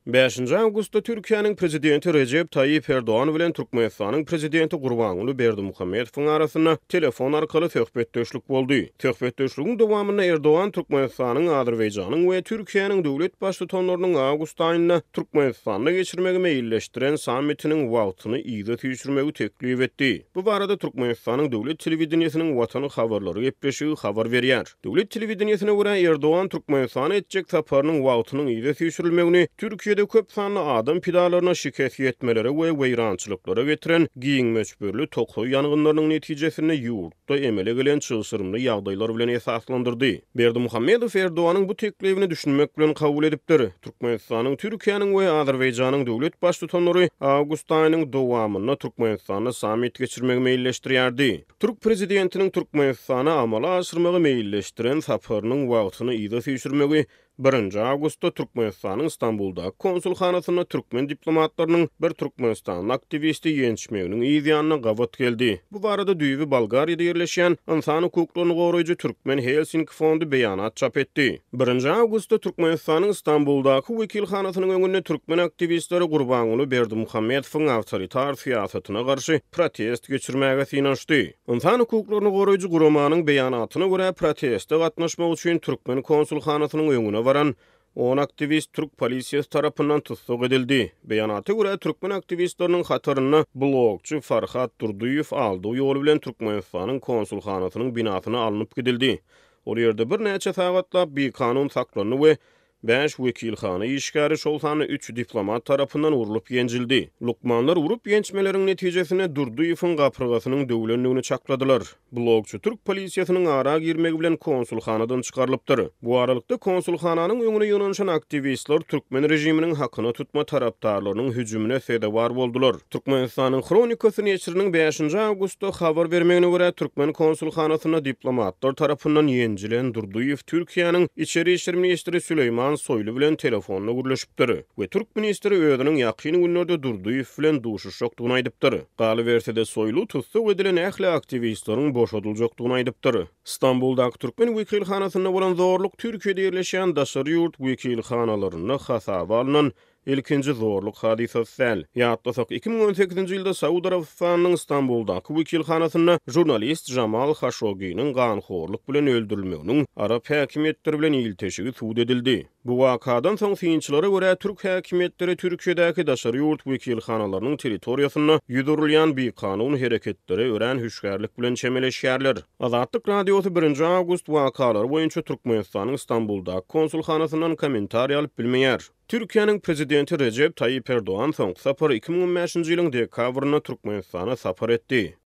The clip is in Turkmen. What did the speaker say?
Bäşinji awgustda Türkiýäniň Prezidenti Rejep Taýyp Erdogan bilen Türkmenistanyň Prezidenti Gurbanguly Berdimuhamedowyň arasynda telefon arkaly söhbetdeşlik boldy. Söhbetdeşligiň dowamynda Erdogan Türkmenistanyň, Azerbaýjanyň we Türkiýäniň döwlet Baştutanlarynyň awgust aýynda Türkmenistanda geçirmegi meýilleşdiren sammitiniň wagtyny yza süýşürmegi teklip etdi. Bu barada Türkmenistanyň döwlet telewideniýesiniň Watan habarlary gepleşigi habar berýär. Döwlet telewideniýesine görä, Erdogan Türkmenistana etjek saparynyň wagtynyň yza süýşürilmegini Türkiýede köp sanly adam pidalaryna şikes ýetmelere we weýrançylyklara getiren giň möçberli tokaý ýangynlarynyň netijesinde ýurtda emele gelen çylşyrymly ýagdaýlar bilen esaslandyrdy. Berdimuhamedow Erdoganyň bu teklibini düşünmek bilen kabul edipdir. Türkmenistanyň, Türkiýäniň we Azerbaýjanyň döwlet Baştutanlary awgust aýynyň dowamynda Türkmenistanda sammit geçirmegi meýilleşdirýärdi. Türk prezidentiniň Türkmenistana amala aşyrmagy meýilleşdiren saparynyň wagtyny yza süýşürmegi Birinji awgustda Türkmenistanyň Stambuldaky konsulhanasynda türkmen diplomatlarynyň bir türkmenistanly aktiwisti ýençmeginiň yz ýanyna gabat geldi. Bu barada düýbi Bolgariýada ýerleşýän ynsan hukuklaryny goraýjy Türkmen Helsinki fondy beýanat çap etdi. Birinji awgustda Türkmenistanyň Stambuldaky wekilhanasynyň öňünde türkmen aktiwistleri Gurbanguly Berdimuhamedowyň awtoritar syýasatyna garşy protest geçirmäge synanyşdy. Ynsan hukuklaryny goraýjy guramanyň beýanatyna görä, proteste gatnaşmak üçin türkmen konsulhanasynyň öňüne baran on aktiwist türk polisiýasy tarapyndan tussag edildi. Beýanata görä, türkmen aktiwistleriniň hatarynda blogçy Farhat Durdyýew aldaw ýoly bilen Türkmenistanyň konsulhanasynyň binasyna alnyp gidildi. Ol ýerde birnäçe sagatlap bikanun saklandy we Bäş wekilhana işgäri, şol sanda üç diplomat tarapyndan urlup ýenjildi. Lukmanlar urup ýençmeleriň netijesinde Durdyýewiň gapyrgasynyň döwlendigini çakladylar. Blogçy türk polisiýasynyň ara girmegi bilen konsulhanadan çykarylypdyr. Bu aralykda, konsulhananyň öňüne ýygnanyşan aktiwistler türkmen režiminiň hakyna tutma tarapdarlarynyň hüjümine sezewar boldular. Türkmenistanyň Hronikasy neşiriniň bäşinji awgustda habar bermegine görä, türkmen konsulhanasynda diplomatlar tarapyndan ýenjilen Durdyýew Türkiýäniň içeri işler ministri Süleýman Soýlu bilen telefonda gürleşipdir we türk ministri özüniň ýakyn günlerde Durdyýew bilen duşuşjakdygyny aýdypdyr. Galyberse-de, Soýlu tussag edilen ähli aktiwistleriň boşadyljakdygyny aýdypdyr. Stambuldaky türkmen wekilhanasynda bolan zorluk Türkiýede ýerleşýän daşary ýurt wekilhanalarynda hasaba alnan Ilkinji zorluk hadysasy däl. Ýatlasak, 2018-nji ýylda Saud Arabystanynyň Stambuldaky wekilhanasynda žurnalist Jamal Haşogginiň ganhorluk bilen öldürilmeginiň arap häkimiýetleri bilen ilteşigi sud edildi. Bu wakadan soň, synçylara görä, türk häkimiýetleri Türkiýedäki daşary ýurt wekilhanalarynyň territoriýasynda ýüz urulýan bikanun hereketlere örän hüşgärlik bilen çemeleşýärler. Azatlyk Radiosy birinji awgust wakalary boýunça Türkmenistanyň Stambuldaky konsulhanasyndan kommentariý alyp bilmeýär. Türkiýäniň Prezidenti Rejep Taýyp Erdogan soňky sapar 2015-nji ýylyň dekabrynda Türkmenistana sapar etdi.